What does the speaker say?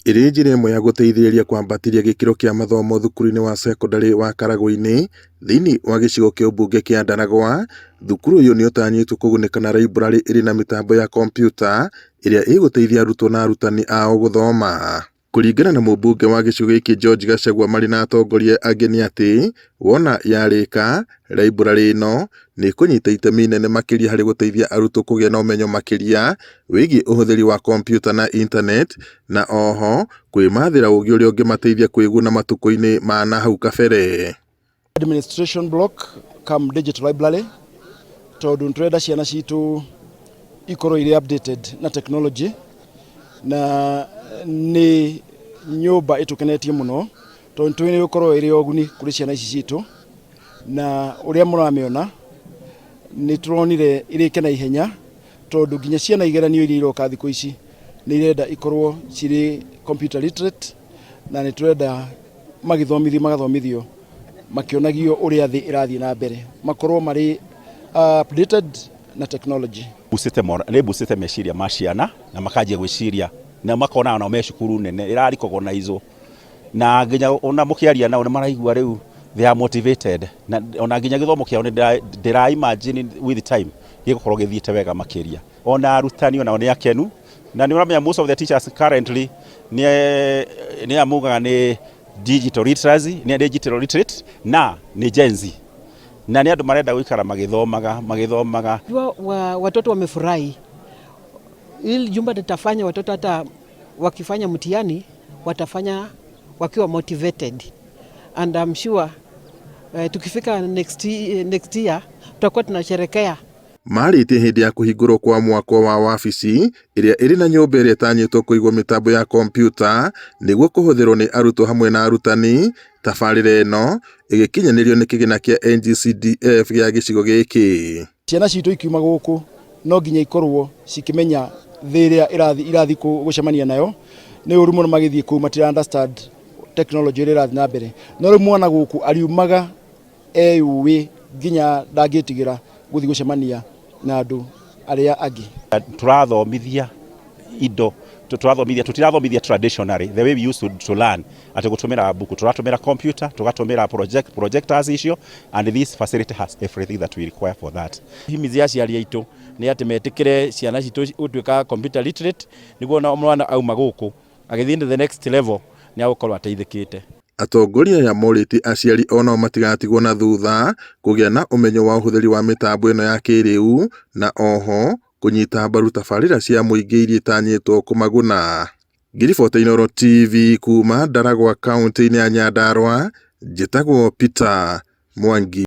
Ĩrĩ njĩra ĩmwe ya gũteithĩrĩria kwambatĩria gĩkĩro kĩa mathomo thukuru-inĩ wa cekondarĩ wa Karagũ-inĩ thĩinĩ wa gĩcigo kĩa ũmbunge kĩa Ndaragwa, thukuru ũyũ nĩũtanyĩtwo kũgunĩka na library ĩrĩ na mĩtambo ya kompiuta ĩrĩa ĩgũteithia arutwo na arutani ao gũthoma. Kũringana na mũmbunge wa gĩcigo gĩkĩ George Gachagua marĩ na atongoria angĩ nĩ atĩ wona yarĩka, library ĩno nĩ ĩkũnyita itemi inene makĩria harĩ gũteithia arutwo kũgĩa na ũmenyo makĩria wĩgiĩ ũhũthĩri wa kompiuta na internet na oho kwĩmathĩra ũgĩ ũrĩa ũngĩmateithia kwĩguna matukũ-inĩ ma nahau kabere. Administration block cum digital library tondũ nĩtũrenda ciana citũ ikorwo irĩ updated na technology, na nĩ nyũmba ĩtũkenetie mũno tondũ nĩtũĩ nĩ ĩgũkorwo ĩrĩ ya ũguni kũrĩ ciana ici citũ, na ũrĩa mũramĩona nĩ tũronire ĩrĩke na ihenya tondũ nginya ciana igeranio iria iroka thikũ ici nĩ irenda ikorwo cirĩ computer literate, na nĩ tũrenda magĩthomithio magathomithio makĩonagio ũrĩa thĩ ĩrathiĩ na mbere, makorwo marĩ updated na technology. Nĩ boostĩte meciria ma ciana na makanjia gwĩciria na makona onao me cukuru nene ĩra recognizwo, na nginya ona mũkĩaria nao nĩ maraigua rĩu they are motivated, na ona nginya gĩthomo kĩao nĩ ndĩra imagine with time gĩgũkorwo gĩthiĩte wega makĩria. Ona arutani onao nĩ akenu, na nĩ ũramenya most of the teachers currently nĩ amugaga nĩ digital literacy, nĩ digital literate na nĩ Gen Z, na nĩ andũ marenda gũikara magĩthomaga magĩthomaga. Watoto wamefurahi. Hili jumba litafanya watoto hata wakifanya mtihani watafanya wakiwa motivated, and I'm sure tukifika next year tutakuwa tunasherekea. Marĩtie hĩndĩ ya kũhingũrwo kwa mwako wa wabici ĩrĩa ĩrĩ na nyũmba ĩrĩa ĩtanyĩtwo kũigwo mĩtambo ya kompiuta nĩguo kũhũthĩrwo nĩ arutwo hamwe na arutani. Tabarĩra ĩno ĩgĩkinyanĩrio nĩ kĩgĩna kĩa NGCDF gĩa gĩcigo gĩkĩ. Ciana citũ ikiuma gũkũ no nginya ikorwo cikĩmenya thĩ ĩrĩa ĩrathiĩ gũcemania nayo. Nĩ ũru mũno magĩthiĩ kũu matira understand technology ĩrĩa ĩrathiĩ na mbere, no rĩu mwana gũkũ ariumaga eyũĩ nginya ndangĩtigĩra gũthiĩ gũcemania na andũ arĩa angĩ. Tũrathomithia indo tũrathomithia, tũtirathomithia traditionally the way we used to learn, atĩ gũtũmĩra buku. Tũratũmĩra computer, tũgatũmĩra projectors icio, and this facility has everything that we require for that. Himithia aciari aitũ nĩ atĩ metĩkĩre ciana citũ gũtuĩka computer literate, nĩguo ona mwana auma gũkũ agĩthiĩ to the next level nĩ agũkorwo ateithĩkĩte. Atongoria aya morĩtie aciari onao matigatigwo na thutha kũgĩa na ũmenyo wa ũhũthĩri wa mĩtambo ĩno ya kĩrĩu na oho kũnyita mbaru tabarĩra cia mũingĩ iria itanyĩtwo kũmaguna. Ngĩribota Inooro TV kuma Ndaragwa kaunti-inĩ ya Nyandarua, njĩtagwo Peter Mwangi.